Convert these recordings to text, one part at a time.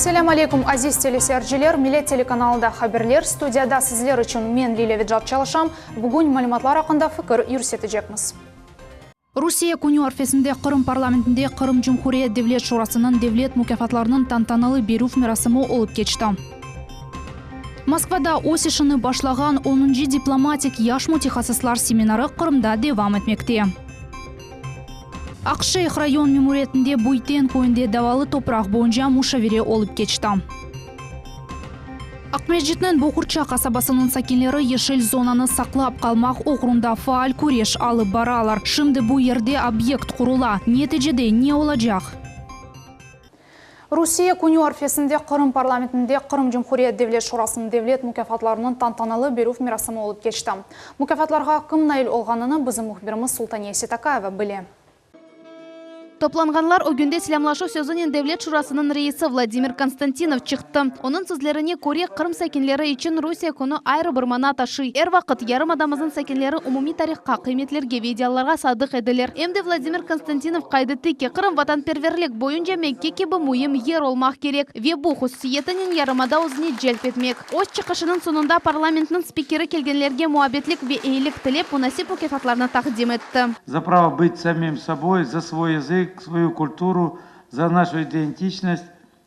Selâm aleykum, aziz teleseyirciler! Millet telekanalında haberler, studiyada sizler içün men, Lilâ Vecat çalışam. Bugün malümatlar aqqında fikir yürsetecekmiz. Rusiye künü arfesinde Qırım parlamentinde Qırım Cumhuriyet Devlet Şurasınıñ devlet mukâfatlarınıñ tantanalı berüv merasimi olıp keçti. Moskvada öz işini başlağan onuncı diplomatik yaş mütehassıslar seminarı Qırımda devam etmekte. Aqşeyh rayon memuriyetinde Büyten köyünde davalı topraq boyunca muşavere olıp keçti. Aqmescitniñ Boğurça qasabasınıñ sakinleri yeşil zonanı saqlap qalmaq oğrunda faal küreş alıp baralar. Şimdi bu yerde obyekt qurula. Neticede ne olacaq? Rusiye künü arfesinde Qırım parlamentinde Qırım Cumhuriyet Devlet Şurasınıñ devlet mukâfatlarınıñ tantanalı berüv merasimi olıp keçti. Mukâfatlarğa kim nail olğanını bizim mühbirimiz Sultaniye Setakayeva bile. Toplanğanlar ögünde selâmlaşuv sözünen Devlet Şurasınıñ reisi Vladimir Konstantinov çıqtı. Onıñ sözlerine köre, Qırım sakinleri içün Rusiye künü ayrı bir mana taşıy. Er vaqıt yarımadamıznıñ sakinleri umumiy tarihqa, qıymetlerge ve ideallarğa sadıq ediler. Em de Vladimir Konstantinov qayd etti ki, Qırım vatanperverlik boyunca Mekke kibi müim yer olmaq kerek ve bu hususiyetinen yarımada özüne celp etmek. Öz çıqışınıñ soñunda parlamentniñ spikeri kelgenlerge muabbetlik ve eyilik tilep, munasip mukâfatlarnı taqdim etti. За право быть самим собой, за свой язык, свою культуру, за нашу идентичность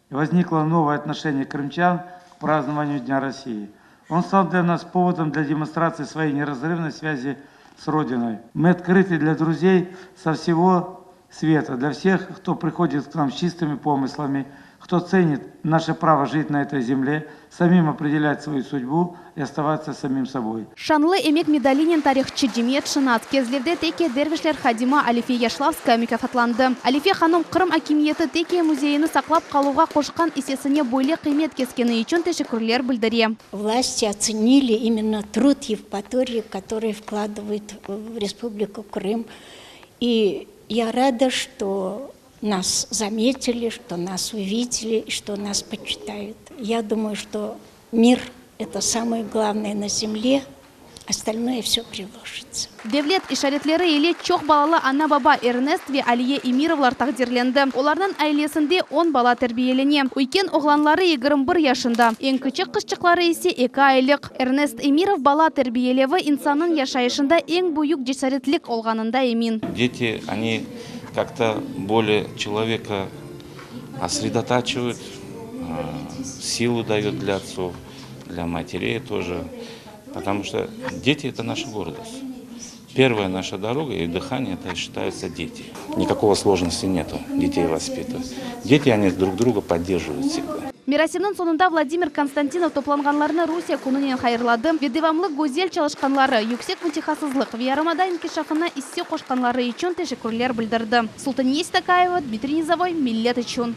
возникло новое отношение крымчан к празднованию Дня России. Он стал для нас поводом для демонстрации своей неразрывной связи с Родиной. Мы открыты для друзей со всего света, для всех, кто приходит к нам с чистыми помыслами, кто ценит наше право жить на этой земле, самим определять свою судьбу и оставаться самим собой. Şanlı emek medalinen tarihçı, cemiyetşınas, Kezlevde tekke dervişler hadimi Alife Yaşlavskaya mukâfatlandı. Alife hanım Qırım akimiyeti tekke müzeyini saqlap qaluvğa qoşqan issesine böyle qıymet keskeni içün teşekkürler bildire. Власти оценили именно труд Евпатории, который вкладывает в Республику Крым. И я рада, что нас заметили, что нас увидели и что нас почитают. Я думаю, что мир – это самое главное на земле, остальное все приложится. Devlet işaretleri ile çoq balalı ana-baba Ernest ve Aliye Emirovlar taqdirlendi. Olarnıñ ailesinde on bala terbiyelene. Üyken oğlanları 21 yaşında, eñ kiçik qızçıqları ise eki aylıq. Ernest Emirov bala terbiyelevi insannıñ yaşayışında eñ büyük cesaretlik olğanında emin. Дети, они как-то более человека сосредотачивают, силу дают для отцов, для матерей тоже. Потому что дети – это наша гордость. Первая наша дорога и дыхание – это считаются дети. Никакого сложности нету детей воспитывать. Дети, они друг друга поддерживают всегда. Merasimniñ soñunda Vladimir Konstantinov toplanğanlarnı Rusiye kününen hayırladı ve devamlı güzel çalışqanları, yüksek mütehassıslıq ve yarımada inkişafına isse qoşqanları içün teşekkürler bildirdi. Sultaniye Stakayeva, Dmitriy Nizovoy, Millet içün.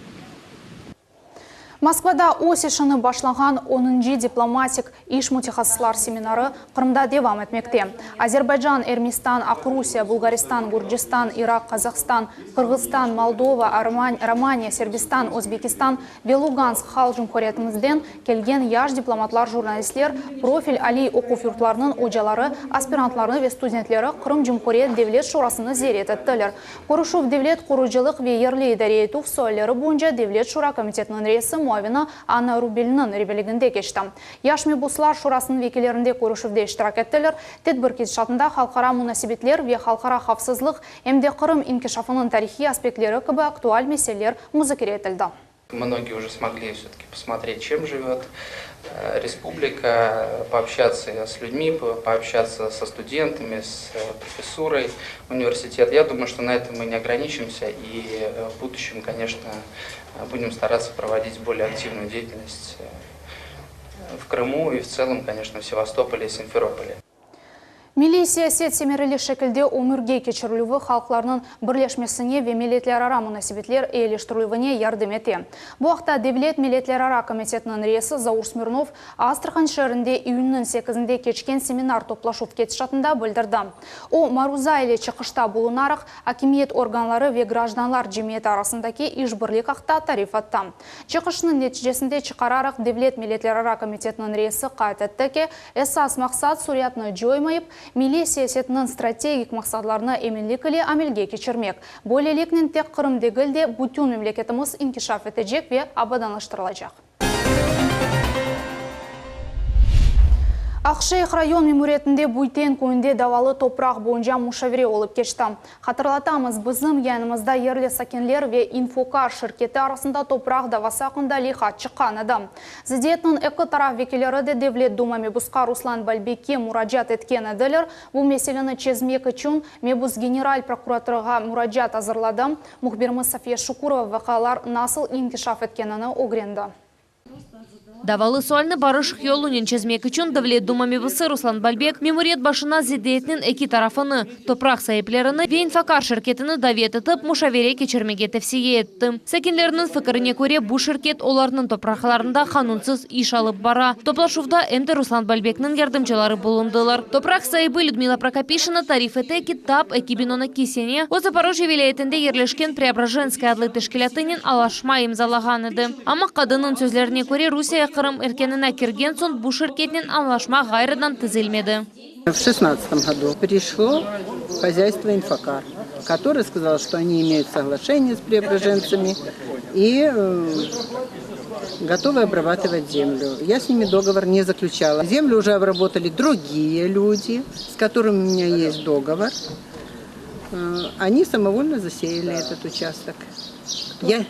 Moskvada öz işini başlağan 10-cı diplomatik iş mütehassıslar seminarı Qırımda devam etmekte. Azerbaycan, Ermenistan, Aqrusiye, Bulğaristan, Gürcistan, İraq, Qazahstan, Qırğızstan, Moldova, Romaniya, Serbistan, Özbekistan ve Lugansk Halq Cumhuriyetimizden kelgen yaş diplomatlar, jurnalistler, profil aliy oquv yurtlarınıñ ocaları, aspirantları ve studentleri Qırım Cumhuriyet Devlet Şurasını ziyaret ettiler. Körüşüv devlet qurucılıq ve yerli idare etüv sualleri boyunca Devlet şura komitetiniñ reisi muavini Anna Rubelniñ reberliginde keçti. Yaş mebuslar şurasınıñ vekilleri de körüşüvde iştirak ettiler. Tedbir ketişatında halqara munasebetler ve halqara havfsızlıq, em de Qırım inkişafınıñ tarihiy aspektleri kibi aktual meseleler muzakere etildi. Многие уже смогли все-таки посмотреть, чем живет республика, пообщаться с людьми, пообщаться со студентами, с профессурой университета. Я думаю, что на этом мы не ограничимся и в будущем, конечно, будем стараться проводить более активную деятельность в Крыму и в целом, конечно, в Севастополе и Симферополе. Milliy siyaset semereli şekilde ömürge keçirilüvi halqlarnıñ birleşmesine ve milletlerara munasebetler eyileştirilüvine yardım ete. Bu aqta Devlet milletlerara komitetiniñ reisi Zaur Smirnov Astrahan şeerinde iyünniñ 8-nde keçken seminar toplaşuv ketişatında bildirdi. O, maruza ile çıqışta bulunaraq, akimiyet organları ve grajdanlar cemiyeti arasındaki işbirlik aqta tarif etti. Çıqışınıñ neticesinde çıqararaq Devlet milletlerara komitetiniñ reisi qayd etti ki, esas maqsat sürətni coymayıp, milliy siyasetiniñ strategik maqsadlarını eminlik ile amelge keçirmek. Böyleliknen tek Qırım degil de, bütün memleketimiz inkişaf etecek ve abadanlaştırılacaq. Aqşeyh rayon memuriyetinde Büyten köyünde davalı topraq boyunca muşavere olıp keçti. Hatırlatamız, bizim yayınımızda yerli sakinler ve İnfokar şirketi arasında topraq davası aqqında leyha çıqqan edi. Zıddiyetniñ eki taraf vekilleri de Devlet Duma mebusqa Ruslan Balbekke muracaat etken ediler. Bu meseleni çezmek içün mebus General prokuraturağa muracaat azırladı. Mühbirimiz Safiye Şukurova vaqialar nasıl inkişaf etkenini ögrendi. Davalı sualni barışıq yolunen çezmek içün Devlet Duma mebusı Ruslan Balbek memuriyet başına zıddiyetniñ eki tarafını, topraq saiplerini ve İnfokar şirketini davet etip, muşavere keçirmege tevsiye etti. Sakinlerniñ fikirine köre, bu şirket olarnıñ topraqlarında qanunsız iş alıp bara. Toplaşuvda em de Ruslan Balbekniñ yardımcıları bulundılar. Topraq saibi Lüdmila Prokopişina tarif ete ki, tap 2012 sene o Zaporojye vilâyetinde yerleşken Preobrajenskaya adlı teşkilâtınen alaşma imzalağan edi. Amma qadınnıñ sözlerine köre, Rusiye Qırım erkânına kirgen soñ bu şirketnen añlaşma ğayrıdan tizilmedi. В шестнадцатом году пришло хозяйство Инфокар, которое сказало, что они имеют соглашение с преображенцами и готовы обрабатывать землю. Я с ними договор не заключала. Землю уже обработали другие люди, с которыми у меня есть договор. Они самовольно засеяли этот участок. Я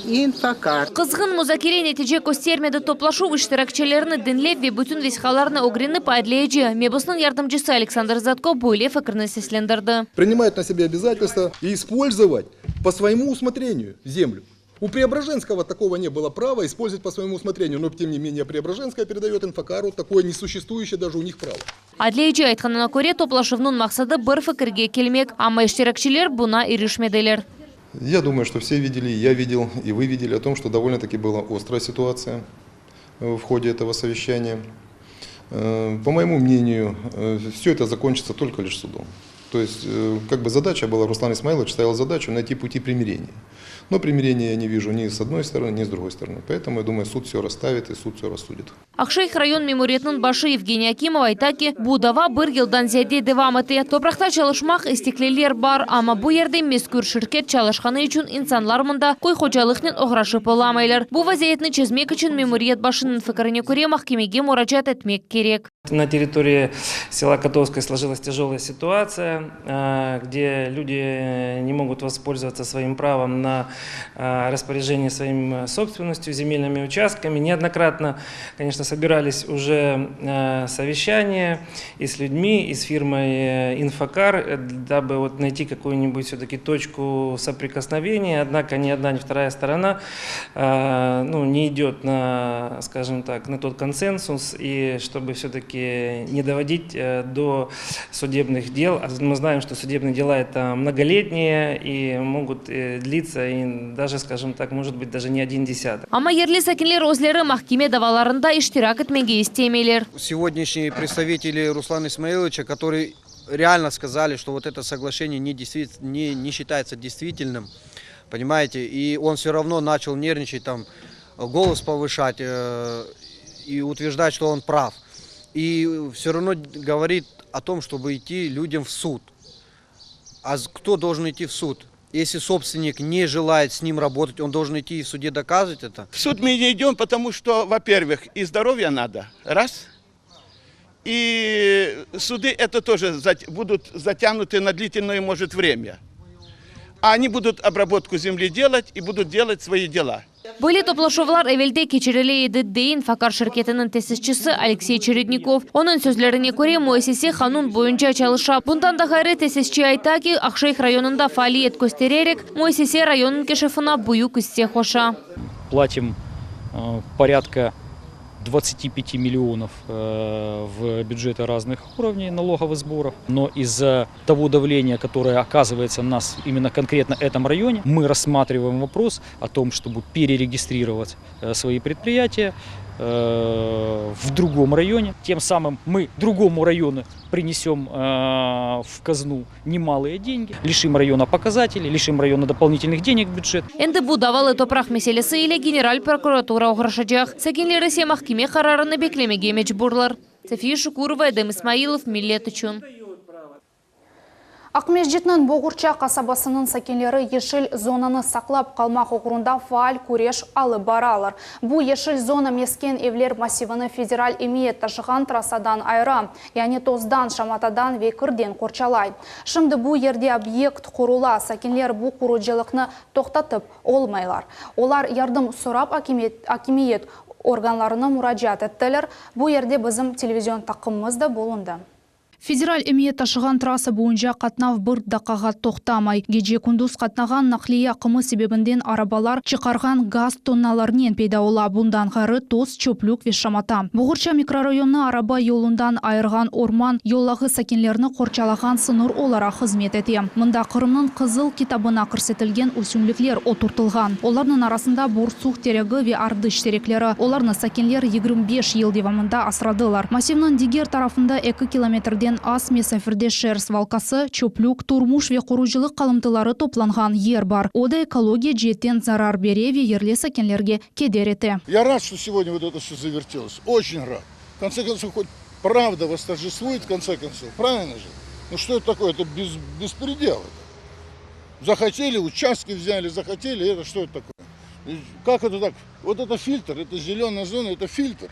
Инфокар. Qızğın muzakere netice köstermedi. Toplaşuv iştirakçilerini diñlep ve bütün vesiqalarnı ögrenip, adliyeci, mebusnıñ yardımcısı Aleksandr Zadko böyle fikirni seslendirdi. Принимает на себя обязательства и использовать по своему усмотрению землю. У Преображенского такого не было права использовать по своему усмотрению, но тем не менее Преображенская передает Инфокару такое несуществующее даже у них право. Adliyeci aytqanına köre, toplaşuvnıñ maqsadı bir fikirge kelmek, amma iştirakçiler buña irişmediler. Я думаю, что все видели, и я видел, и вы видели о том, что довольно-таки была острая ситуация в ходе этого совещания. По моему мнению, все это закончится только лишь судом. То есть, как бы задача была, Руслан Исмаилович ставил задачу найти пути примирения. Но примирения я не вижу ни с одной стороны, ни с другой стороны. Поэтому, я думаю, суд все расставит и суд все рассудит. Aqşeyh rayon memuriyetiniñ başı Yevgeniy Akimov ayta ki, bu dava bir yıldan ziyade devam ete. Topraqta çalışmaq istekliler bar, amma bu yerde mezkür şirket çalışqanı içün insanlar mında köy hocalıqnen oğraşıp olamaylar. Bu vaziyetni çezmek içün memuriyet başınıñ fikirine köre mahkemege muracaat etmek kerek. На территории села Котовское сложилась тяжелая ситуация, где люди не могут воспользоваться своим правом на распоряжение своим собственностью, земельными участками. Неоднократно, конечно, собирались уже совещания и с людьми, и с фирмой «Инфокар», дабы вот найти какую-нибудь все-таки точку соприкосновения. Однако ни одна, ни вторая сторона ну, не идет на, скажем так, на тот консенсус, и чтобы все-таки не доводить до судебных дел. Мы знаем, что судебные дела это многолетние и могут длиться и даже, скажем так, может быть, даже не один десяток. Amma yerli sakinler özleri mahkeme davalarında iştirak etmege istemeyler. Сегодняшние представители Руслана Исмаиловича, которые реально сказали, что вот это соглашение не считается действительным, понимаете, и он все равно начал нервничать, там, голос повышать и утверждать, что он прав. И все равно говорит о том, чтобы идти людям в суд. А кто должен идти в суд? Если собственник не желает с ним работать, он должен идти и в суде доказывать это? В суд мы не идем, потому что, во-первых, и здоровье надо, раз. И суды это тоже будут затянуты на длительное, может, время. А они будут обработку земли делать и будут делать свои дела. Böyle toplaşuvlar evel de keçirile edi, dey İnfokar şirketiniñ tesisçisi Aleksey Çerednikov. Onıñ sözlerine köre, müessise qanun boyunca çalışa. Bundan da ğayrı tesisçi ayta ki, Aqşeyh rayonında faaliyet köstererek, müessise rayon inkişafına büyük isse qoşa. Платим порядка 25 миллионов в бюджеты разных уровней налоговых сборов. Но из-за того давления, которое оказывается на нас именно конкретно этом районе, мы рассматриваем вопрос о том, чтобы перерегистрировать свои предприятия в другом районе. Тем самым мы другому району принесем в казну немалые деньги, лишим района показателей, лишим района дополнительных денег в бюджет. Endi bu davalı topraq meselesi ile General prokuratura oğraşacaq. Sakinler ise mahkeme qararını beklemege mecburlar. Safiye Şukurova, Edem İsmailov, Millet içün. Aqmescitniñ Boğurça qasabasınıñ sakinleri yeşil zonanı saqlap qalmaq oğrunda faal küreş alıp baralar. Bu yeşil zona mesken evler massivini federal emiyet taşığan trassadan ayıra, yani tozdan, şamatadan ve kirden qorçalay. Şimdi bu yerde obyekt qurula, sakinler bu qurucılıqnı toqtatıp olmaylar. Olar yardım sorap akimiyet organlarına muracaat ettiler. Bu yerde bizim televizion taqımımız da bulundı. Federal emiyet taşığan trassa boyunca qatnav bir daqqağa toqtamay. Gece-kündüz qatnağan naqliye aqımı sebebinden arabalar çıqarğan gaz tonnalarnen peyda ola, bundan ğayrı toz, çöplük ve şamata. Boğurça mikrorayonını araba yolundan ayırğan orman yolağı sakinlerni qorçalağan sıñır olaraq hızmet ete. Mında Qırımnıñ Qızıl kitabına kirsetilgen ösümlikler oturtılğan. Olarnıñ arasında borsuq teregi ve ardıç terekleri. Olarnı sakinler 25 yıl devamında asradılar. Massivniñ diger tarafında eki kilometrden az mesafirde şeer svalkası, çöplük, turmuş ve qurucılıq qalımtıları toplanğan yer bar. O da ekologiya ceetten zarar bere ve yerli sakinlerge keder ete. Я рад, что сегодня вот это все завертелось. Очень рад. В конце концов, хоть правда восторжествует, в конце концов. Правильно же? Ну что это такое? Это без, беспредел. Это. Захотели, участки взяли, захотели, это что это такое? Как это так? Вот это фильтр, это зеленая зона, это фильтр.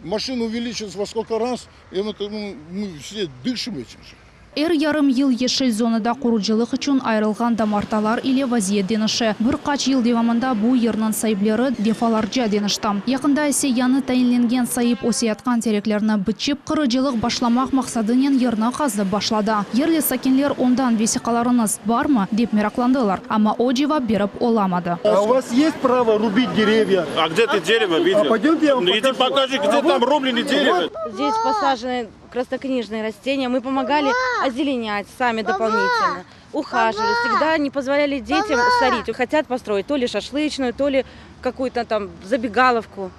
Машина увеличилась во сколько раз, и мы, ну, мы все дышим этим же. Er yarım yıl yeşil zonada qurucılıq içün ayırılğan damartalar ile vaziyet deñişe. Bir qaç yıl devamında bu yerniñ saipleri defalarca deñişti. Yaqında ise yañı tayinlengen saip öseyatqan tereklerni biçip, qurucılıq başlamaq maqsadınen yerni qazıp başladı. Yerli sakinler ondan vesiqalarıñız barmı, dep meraqlandılar, amma o cevap berip olamadı. А у вас есть право рубить деревья? А где ты дерево видел? А пойдемте я вам Ну иди покажу. покажи, где А там вот- рублены дерево. Здесь посажены краснокнижные растения. Мы помогали озеленять сами дополнительно. Ухаживали, всегда не позволяли детям сорить. Хотят построить то ли шашлычную, то ли какую-то там забегаловку.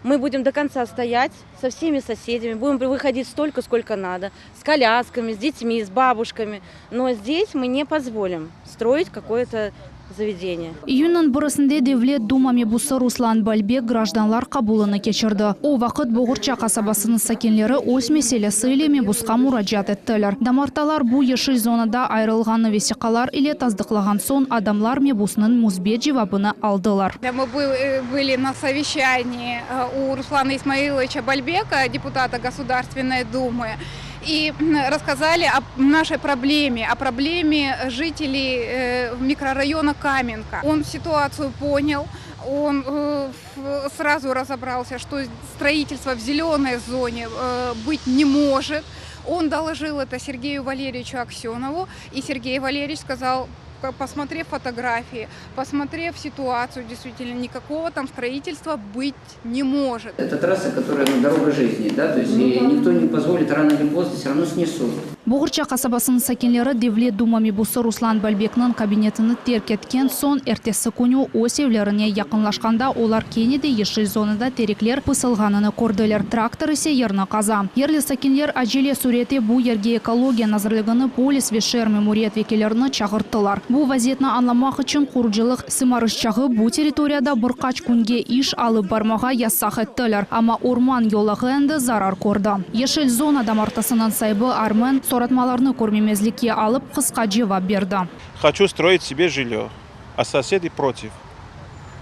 Мы будем до конца стоять со всеми соседями, будем выходить столько, сколько надо, с колясками, с детьми, с бабушками. Но здесь мы не позволим строить какое-то заведение. İyünniñ birisinde Devlet Duma mebusı Ruslan Balbek grajdanlar qabulını keçirdi. O vaqıt Boğurça qasabasınıñ sakinleri öz meselesi ile mebusqa muracaat ettiler. Damartalar bu yeşil zonada ayırılğanı vesiqalar ile tasdıqlağan soñ adamlar mebusnıñ müsbet cevabını aldılar. Мы были на совещании у Руслана Исмаиловича Бальбека, депутата Государственной Думы, и рассказали о нашей проблеме, о проблеме жителей микрорайона Каменка. Он ситуацию понял, он сразу разобрался, что строительство в зеленой зоне быть не может. Он доложил это Сергею Валерьевичу Аксенову, и Сергей Валерьевич сказал, посмотрев фотографии, посмотрев ситуацию, действительно никакого там строительства быть не может. Это трасса, которая ну, дорога жизни, да, то есть и никто не позволит рано или поздно, все равно снесут. Boğurça qasabasınıñ sakinleri Devlet Duma mebusı Ruslan Balbekniñ kabinetini terk etken soñ ertesi künü öz evlerine yaqınlaşqanda olar kene de yeşil zonada terekler pısılğanını kördiler. Traktor ise yerni qaza. Yerli sakinler acele sürette bu yerge ekologiya nazirligini, polis ve şeer memuriyet vekillerini çağırttılar. Bu vaziyetni añlamaq içün qurucılıq sımarışçağı bu territoriyada bir qaç künge iş alıp barmağa yasaq ettiler. Amma orman yolağı endi zarar kördi. Yeşil zona damartasınıñ saibi Armen soratmalarnı körmemezlikke alıp qısqa cevap berdi. Хочу строить себе жилье, а соседи против.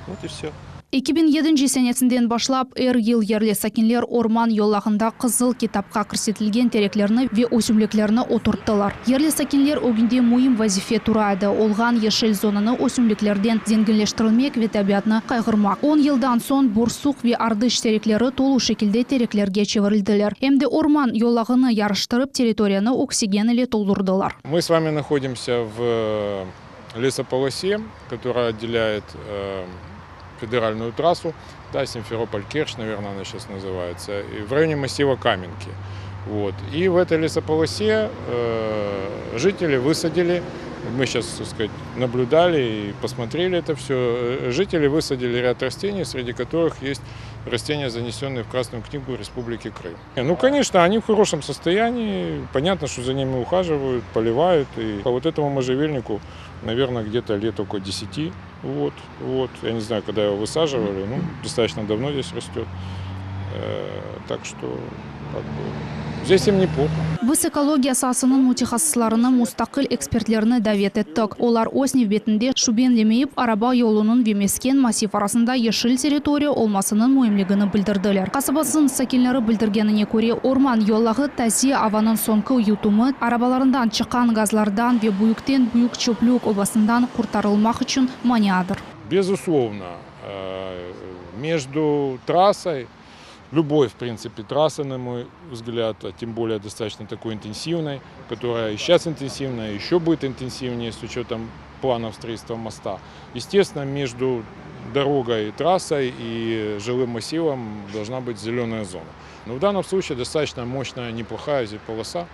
Вот и все. 2007 senesinden başlap er yıl yerli sakinler orman yolağında Qızıl kitapqa kirsetilgen tereklerni ve ösümliklerni oturttılar. Yerli sakinler ögünde müim vazife tura edi, olğan yeşil zonanı ösümliklerden zenginleştirmek ve tabiatnı qayğırmaq. 10 yıldan soñ borsuq ve ardıç terekleri tolu şekilde tereklerge çevirildiler. Em de orman yolağını yaraştırıp territoriyanı oksigen ile toldurdılar. Мы с вами находимся в лесополосе, которая отделяет федеральную трассу, да, Симферополь-Керчь, наверное, она сейчас называется, и в районе массива Каменки. Вот. И в этой лесополосе э, жители высадили, мы сейчас, так сказать, наблюдали и посмотрели это все, жители высадили ряд растений, среди которых есть растения, занесенные в Красную книгу Республики Крым. Ну, конечно, они в хорошем состоянии, понятно, что за ними ухаживают, поливают. И вот этому можжевельнику, наверное, где-то лет около 10. Вот, вот. Я не знаю, когда его высаживали, ну, достаточно давно здесь растет. Так что, как бы, здесь им неплохо. Biz ekologiya saasınıñ mütehassıslarını, mustaqil ekspertlerni davet ettik. Olar öz nevbetinde şübenlemeyip, araba yolunıñ ve mesken massiv arasında yeşil territoriya olmasınıñ müimligini bildirdiler. Qasabasınıñ sakinleri bildirgenine köre, orman yolağı taze avanıñ soñki yutumı, arabalarından çıqqan gazlardan ve büyükten-büyük çöplük obasından qurtarılmaq içün maniadır. Безусловно, между трассой, любой, в принципе, трассы, на мой взгляд, а тем более достаточно такой интенсивной, которая и сейчас интенсивная, еще будет интенсивнее с учетом планов строительства моста. Естественно, между дорогой, трассой и жилым массивом должна быть зеленая зона. Но в данном случае достаточно мощная, неплохая полоса,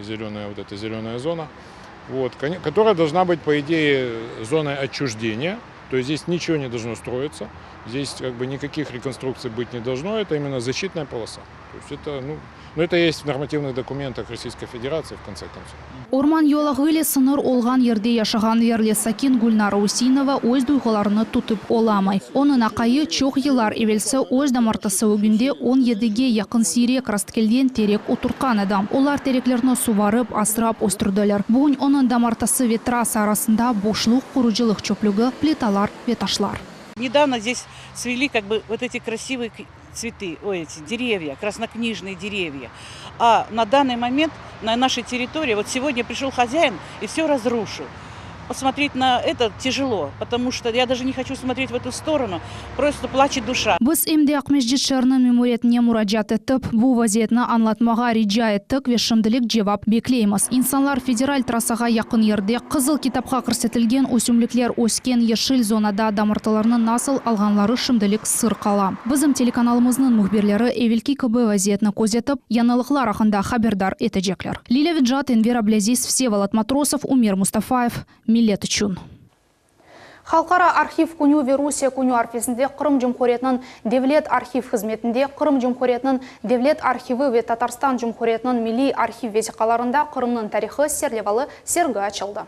зеленая, вот эта зеленая зона, вот, которая должна быть, по идее, зоной отчуждения. То есть здесь ничего не должно строиться, здесь как бы никаких реконструкций быть не должно, это именно защитная полоса. То есть это, ну, это есть в нормативных документах Российской Федерации, в конце концов. Orman yolağı ile sıñır olğan yerde yaşağan yerli sakin Gülnara Useinova öz duyğularını tutıp olamay. Onıñ aqayı çoq yıllar evelsi öz damartısı ögünde 17ge yaqın siyrek rastkelgen terek oturtqan edi. Olar tereklerni suvarıp, asrap östürdiler. Bugün onıñ damartısı ve trassa arasında boşluq, qurucılıq çöplügi, plitalar ve taşlar. Недавно здесь цвели как бы вот эти красивые цветы, ой, эти деревья, краснокнижные деревья. А на данный момент на нашей территории, вот сегодня пришел хозяин и все разрушил. Посмотреть на это тяжело, потому что я даже не хочу смотреть в эту сторону, просто плачет душа. Biz em de Aqmescit şeeriniñ memuriyetine muracaat etip, bu vaziyetni añlatmağa rica ettik ve şimdilik cevap bekleymiz. İnsanlar federal trassağa yaqın yerde Qızıl kitapqa kirsetilgen ösümlikler ösken yeşil zonada damartılarnı nasıl alğanları şimdilik sır qala. Bizim telekanalımıznıñ mühbirleri evelki kibi vaziyetni közetip, yañılıqlar aqqında haberdar etecekler. Lilâ Vecat, Enver Ablâziz, Vsevolod Matrosov, Umer Mustafayev, Millet içün. Halqara arhiv künü ve Rusiye künü arfesinde Qırım Cumhuriyetiniñ Devlet arhiv hızmetinde Qırım Cumhuriyetiniñ Devlet arhivi ve Tatarstan Cumhuriyetiniñ Milliy arhiv vesiqalarında Qırımnıñ tarihı serlevalı sergi açıldı.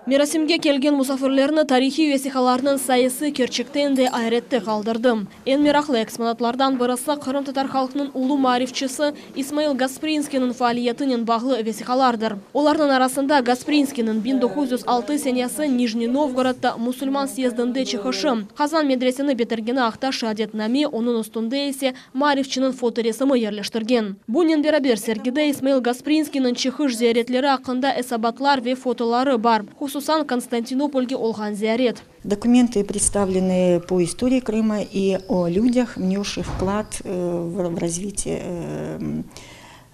Merasimge kelgen musafirlerni tarihiy vesiqalarnıñ sayısı kerçekten de ayrette qaldırdı. Eñ meraqlı eksponatlardan birisi qırımtatar halqınıñ ulu maarifçisi İsmail Gasprinskiyniñ faaliyetinen bağlı vesiqalardır. Olarnıñ arasında Gasprinskiyniñ 1906 senesi Nijniy Novgorodda musulman syezdinde çıqışı, Qazan medreseni bitirgeni aqta şeadetname, onıñ üstünde ise maarifçiniñ fotoresimi yerleştirgen. Bunen beraber sergide İsmail Gasprinskiyniñ çıqış ziyaretleri aqqında esabatlar ve fotoları bar, hususan Konstantinopolge olğan ziyaret. Документы представлены по истории Крыма и о людях, внесших вклад в развитие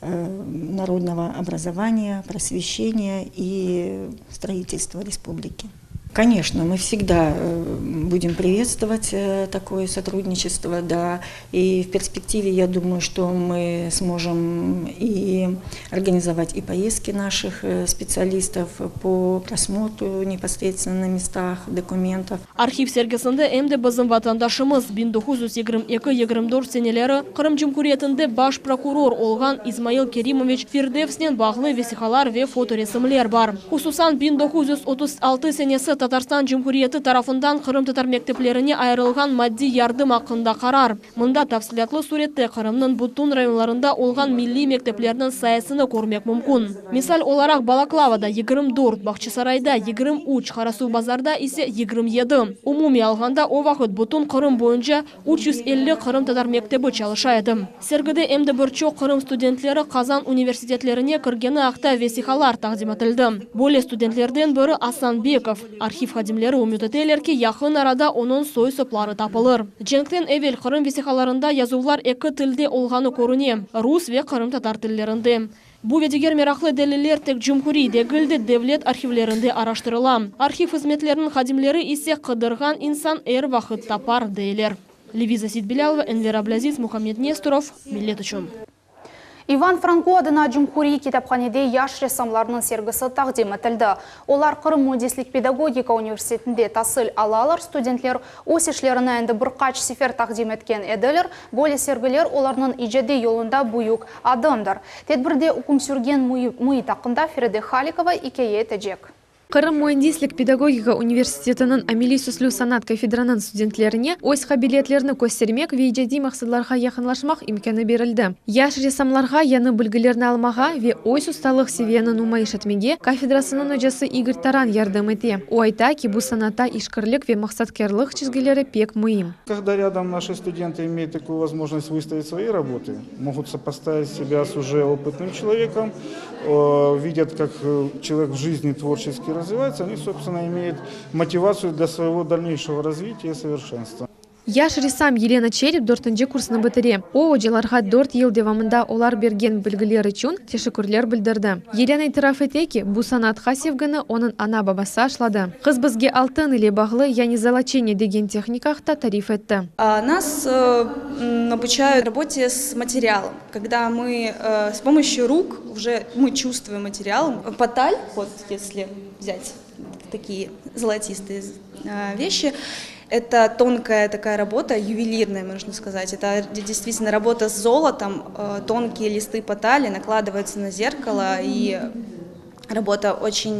народного образования, просвещения и строительства республики. Конечно, мы всегда будем приветствовать такое сотрудничество, да, и в перспективе, я думаю, что мы сможем и организовать и поездки наших специалистов по просмотру непосредственно на местах документов. Arhiv sergisinde em de bizim vatandaşımız 1922-24 seneleri Qırım Cumhuriyetinde baş prokuror olğan İsmail Kerimoviç Firdevsnen bağlı vesiqalar ve fotoresimler bar. Hususan 1936 senesi Tatarstan Cumhuriyeti tarafından qırımtatar mekteplerine ayırılğan maddiy yardım aqqında qarar. Mında tafsilâtlı surette Qırımnıñ bütün rayonlarında olğan milliy mekteplerniñ sayısını körmek mümkün. Misal olaraq Balaklavada 24, Bağçasarayda 23, Qarasuvbazarda ise 27. Umumiy alğanda o vaqıt bütün Qırım boyunca 350 qırımtatar mektebi çalışa edi. Sergide em de bir çoq Qırım studentleri Qazan universitetlerine kirgeni aqta vesiqalar taqdim etildi. Böyle studentlerden biri Asan Bekov. Arhiv hadimleri ümüt eteler ki, yaqın arada onıñ soy-sopları tapılır. Cenkten evel Qırım vesiqalarında yazuvlar eki tilde olğanı körüne, rus ve qırımtatar tillerinde. Bu ve diger meraqlı deliller tek cumhuriy degil de, devlet arhivlerinde araştırıla. Arhiv hızmetleriniñ hadimleri ise qıdırğan insan er vaqıt tapar, deyler. Leviza Seytbilâlova, Enver Ablâziz, Muhammed Nestorov, Millet içün. İvan Franko adına Cumhuriy kitaphanede yaş ressamlarnıñ sergisi taqdim etildi. Olar Qırım müendislik-pedagogika universitetinde tasil alalar. Studentler öz işlerini endi bir qaç sefer taqdim etken ediler. Böyle sergiler olarnıñ icadiy yolunda büyük adımdır. Tedbirde üküm sürgen müit aqqında Feride Halikova ikâye etecek. Qırım müendislik-pedagogika universitetiniñ ameliy süslü sanat kafedranıñ studentlerine öz qabiliyetlerini köstermek ve icadiy maqsadlarğa yaqınlaşmaq imkânı berildi. Yaş ressamlarğa yañı bilgilerni almağa ve öz ustalıq seviyeni numayış etmege kafedrasınıñ ocası İgor Taran yardım ete. O ayta ki, bu sanatta işkirlik ve maqsatkârlıq çizgileri pek müim. Когда рядом наши студенты имеют такую возможность выставить свои работы, могут сопоставить себя с уже опытным человеком, видят, как человек в жизни творчески развивается, они, собственно, имеют мотивацию для своего дальнейшего развития и совершенства. Yaş ressam Yelena Çerep dörtünci kursnı bitire. O, ocalarğa dört yıl devamında olar bergen bilgiler içün teşekkürler bildirdi. Yelena itiraf ete ki, bu sanatqa sevgini onıñ ana-babası aşladı. Qız bizge altın ile bağlı, yani zoloçeniye degen tehnika aqta tarif etti. Nas obuçayut rabote s materialom, kogda mı s pomoşçyu ruk uje mı çuvstvuem material, potal, vot esli vzyat takiye zolotistые veşçi, eto tonkaya takaya rabota, yuvelirnaya, možno skazat, eto deystvitelno rabota s zolotom, tonkiye listy potali nakladyvayutsya na zerkalo i Rabota oçen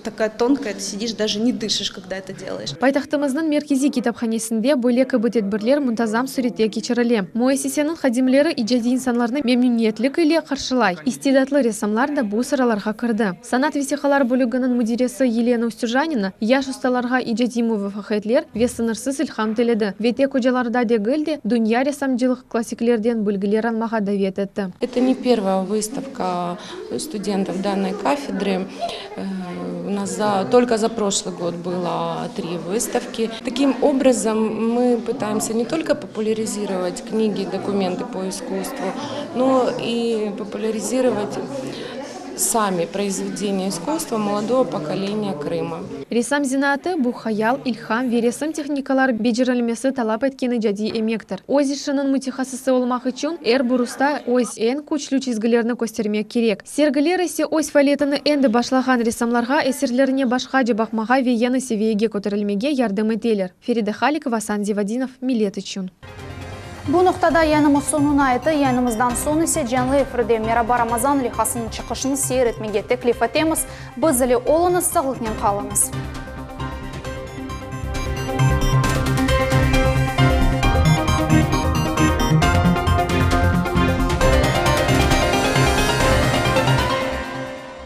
takaya tonkaya, tı sidiş, daje ne dışiş, kogda eto delayeş. Paytahtımıznıñ merkeziy kitaphanesinde böyle kibi tedbirler muntazam sürette keçirile. Müessiseniñ hadimleri icadiy insanlarnı memnüniyetlik ile qarşılay. İstidatlı ressamlar da bu sıralarğa kirdi. Sanat vesiqalar bölüginiñ müdiresi Yelena Ustüjanina yaş ustalarğa icadiy muvafaqiyetler ve sıñırsız ilham tiledi ve tek ocalarda degil de, dünya ressamcılıq klassiklerden bilgiler almağa davet etti. Eto ne pervaya vıstavka Studentov dannoy kafedrı. U nas za tolko za proşlıy god bylo tri vıstavki. Takim obrazom mı pıtaemsâ ne tolko populârizirovat knigi, dokumentı po iskusstvu, no i populârizirovat sami proizvedeniya iskusstva molodogo pokoleniya Krıma. Ressam zenaatı, bu hayal, ilham ve resim tehnikaları becerilmesi talap etken icadiy emektir. Öz işiniñ mütehassısı olmaq içün er bir usta öz eñ küçlü çizgilerini köstermek kerek. Sergiler ise öz faaliyetini endi başlağan ressamlarğa eserlerine başqaca baqmağa ve yañı seviyege köterilmege yardım eteler. Feride Halikova, Asan Zivadinov, Millet içün. Bu noqtada yayınımız soñuna eti. Yayınımızdan soñ ise canlı efirde Meraba Ramazan leyhasınıñ çıqışını seyir etmege teklif etemiz. Biz ile oluñız, sağlıqnen qalıñız.